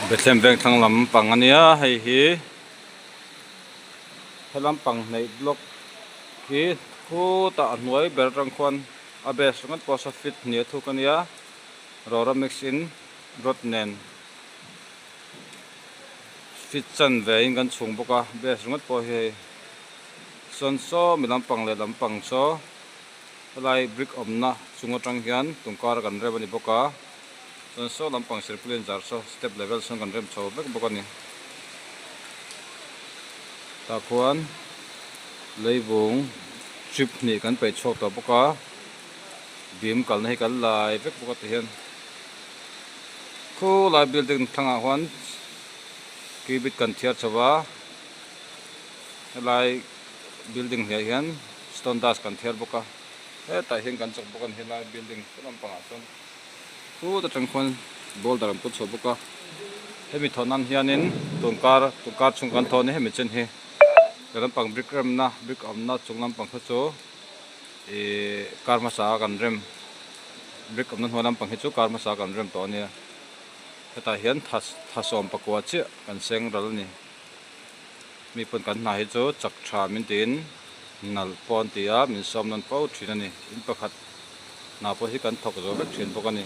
Bethlehem veng thlang lam pang a nia hei hi helam pang hneih block hi khutah a hnuai ber atang khuan a base ringawt pawh saw feet hnih a thuk a nia rawra mix in rod nen feet chanve in kan chhung bawk a base ringawt pawh hi hei sawn saw mi lampang leh lampang saw helai brick awmna chung atang hian tungkar kan rem a ni bawk a. Chuan saw lampang silpauline zar saw step level sawn kan rem chho vek bawk a ni. Tah khuan leivung trip hnih kan peih chhuak tawh bawk a, bim kalna hi kan lai vek bawk a ti hian khulai building thlangah huan cubit kan thiar chho va, helai building hniah hian stone dust kan thiar bawk a, hetah hian kan chawk bawk a ni helai building saw lampangah sawn. Phut atang khuan boulder an put chhuah bawk a hemi thawh nan hianin tun kar tun kar chhung kan thawh a ni hemi chen hi he lampang brick remna brick awmna chung lampang kha chu ihh kar hmasa a kan rem brick awmna hnuai lampang hi chu kar hmasa a kan rem tawh a nia hetah hian tha tha sawm pakua chiah kan seng ral a ni mi pawn kan hna hi chu chak tha min tiin nalh pawh an ti a min sawm nawn fo thin a ni in pakhat. Hna pawh hi kan thawk zo vek thin bawk a ni.